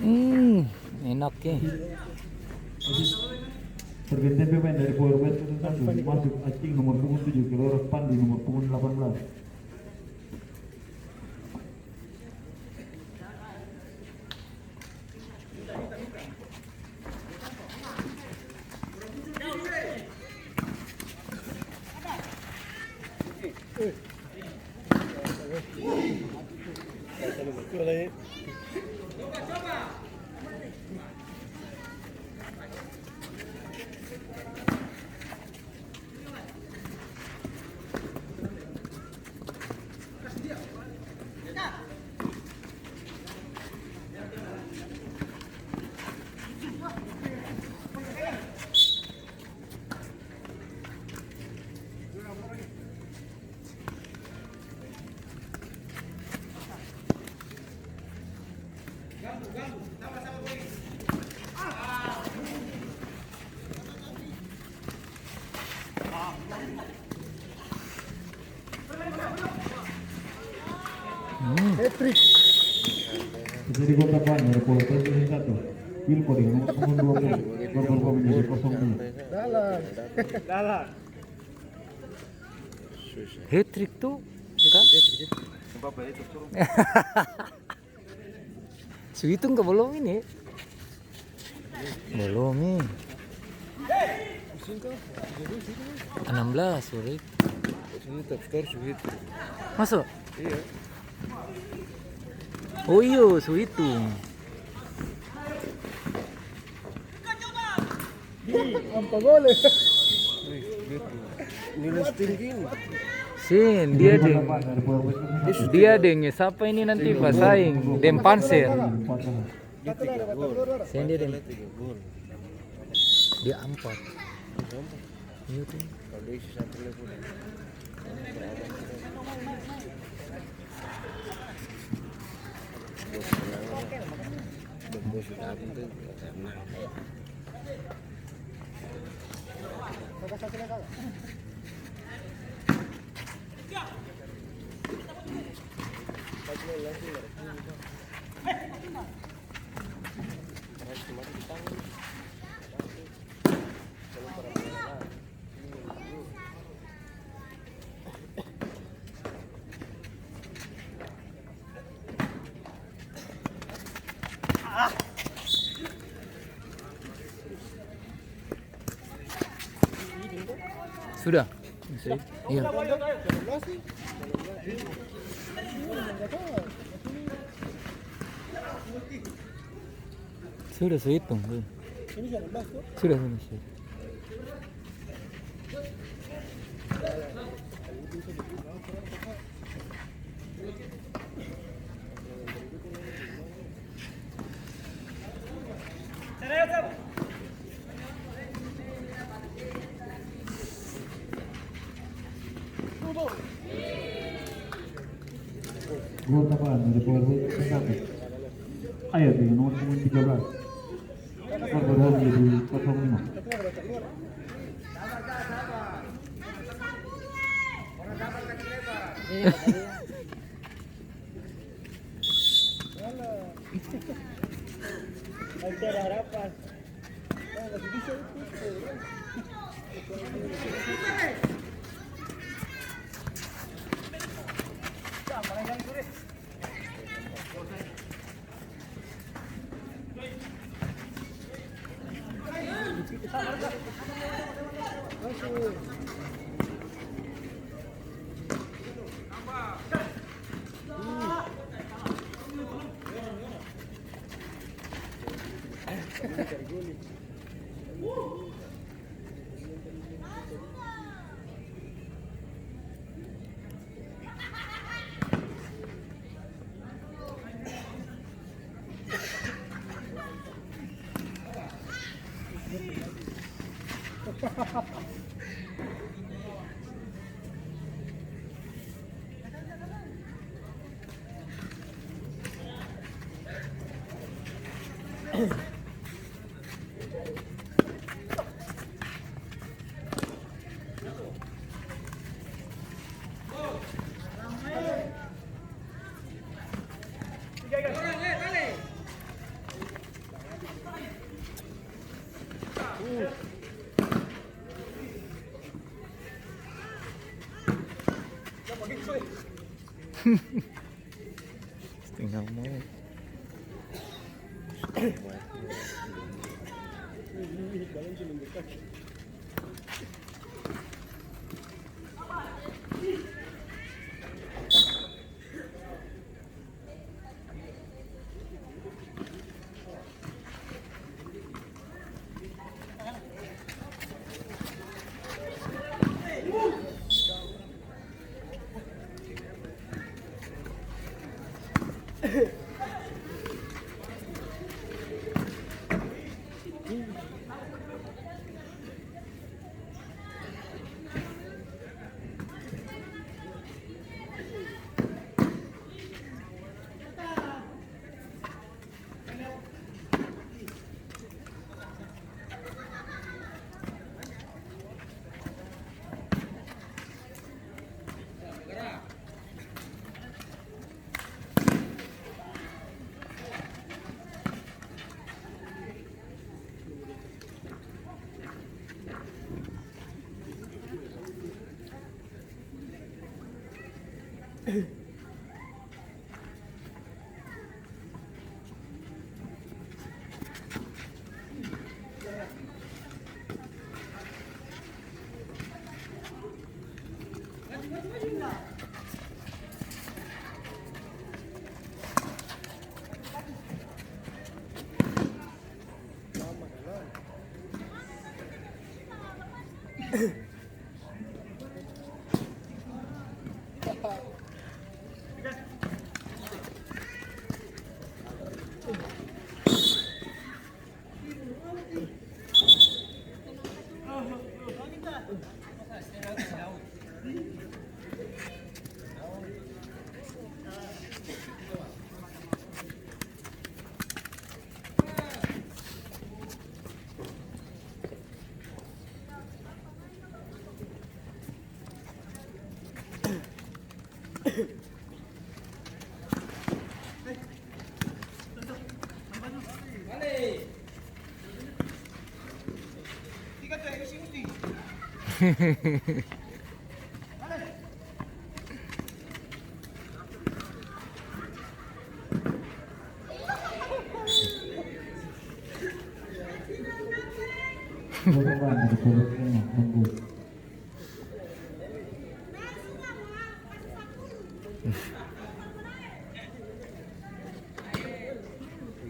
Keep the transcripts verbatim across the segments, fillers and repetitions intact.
Hmm, enak, e. Pergantian pemain dari Polres Kota Satu, masuk Acing nomor punggung tujuh, keluar Pandi nomor punggung delapan belas. Hmm. Hat-trick. Jadi gol tambahan dari Polres Satu. Wilko dengan nomor dua puluh. Skor berubah menjadi kosong dua. Dalam. Dalam. Hat-trick tuh, Kak? Su hitung ka balom ini? Balom ini. Anam belas, sorry. Ini top skor su hitung. Masa? Iya. Oh iyo, su hitung. Ampa gole. Nilai setinggi ini. Sin, dia deng, dia deng sapa ini nanti basaing deng Panser. Dia tiga gol. Sin, dia deng, tiga gol. Dia ampat. Iya tuh. Kalau dia isi satu lagi. Sudah? Sudah. Iya. Sudah, su hitung, sudah. Ini sembilan belas tuh. Sudah, sudah, sudah. Gol tambahan dari pemain Persatu. Ayo, dengan nomor punggung tiga belas. Skor berubah menjadi kosong lima. Masih ada harapan. Setengah menit.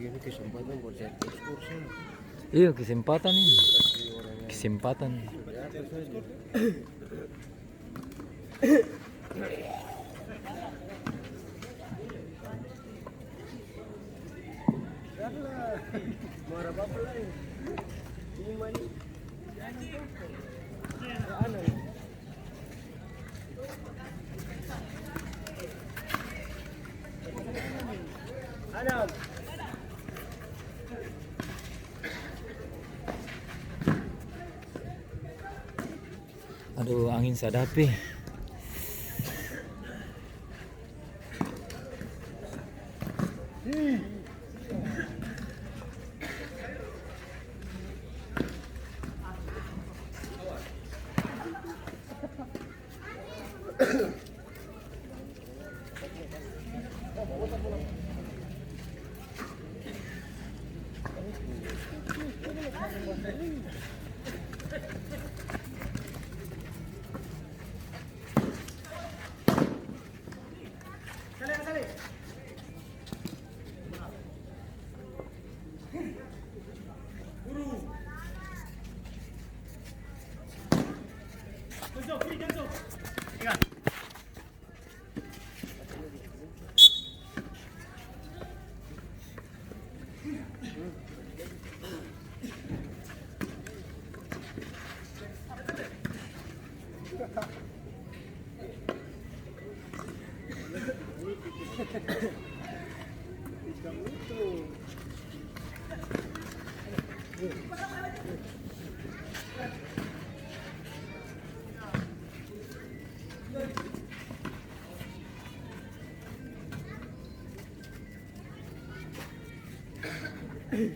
Ini kesempatan buat saya ekspor, sih. Iya, kesempatan ini. Kasih orang yang kesempatan. Aduh, angin sadap e. Gol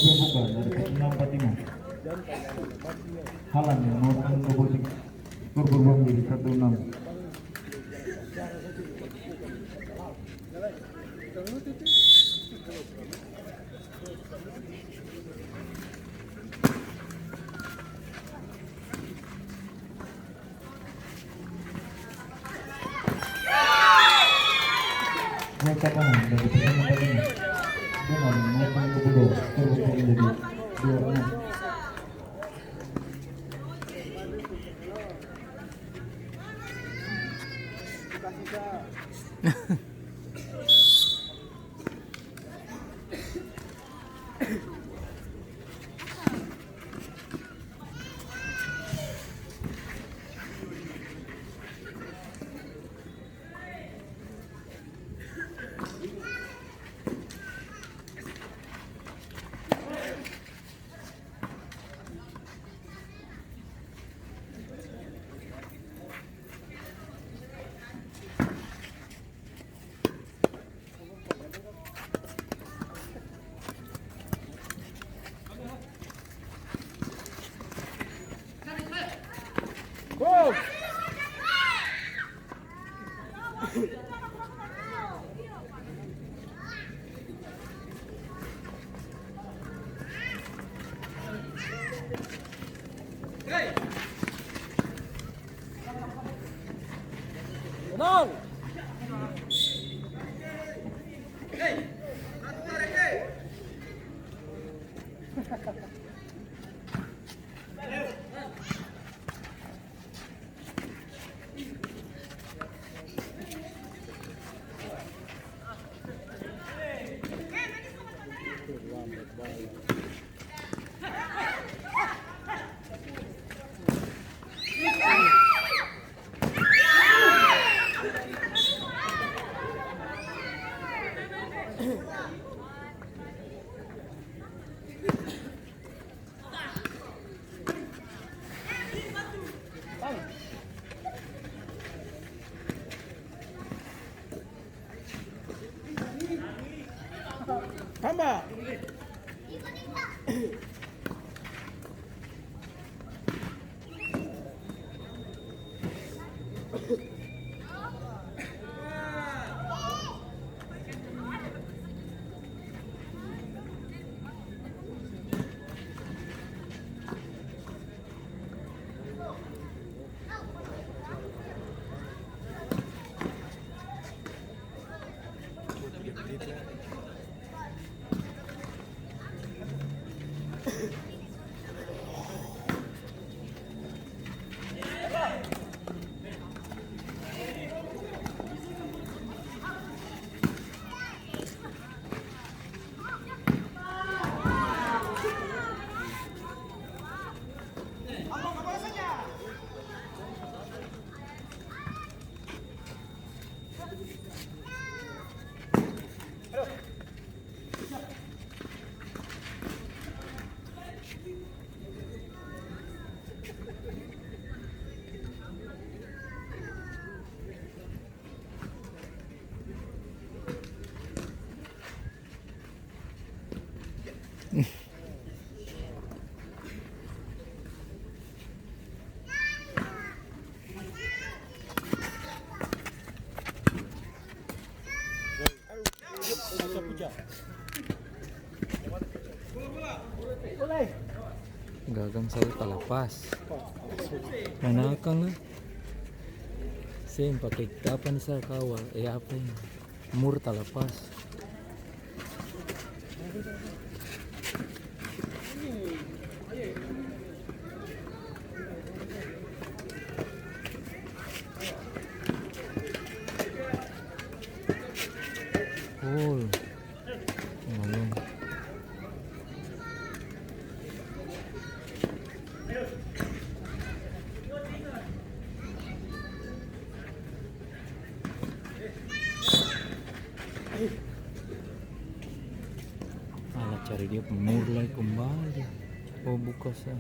pembuka dari Fortuna empat lima. Halan yang nomor punggung dua puluh tiga. Skor berubah menjadi satu enam. Dua cadangan dari Persema Padang. Donald, nomor punggung dua puluh dua, skor berubah menjadi dua enam. Tamba. Gagang selalu talapas. Main akang lah. Seng pake apa ni sa kawal. Eh, apa ini? Mur talapas. Gol. Ngomong. Ala cari dia pung mur lai kumbali. Oh, buka sa.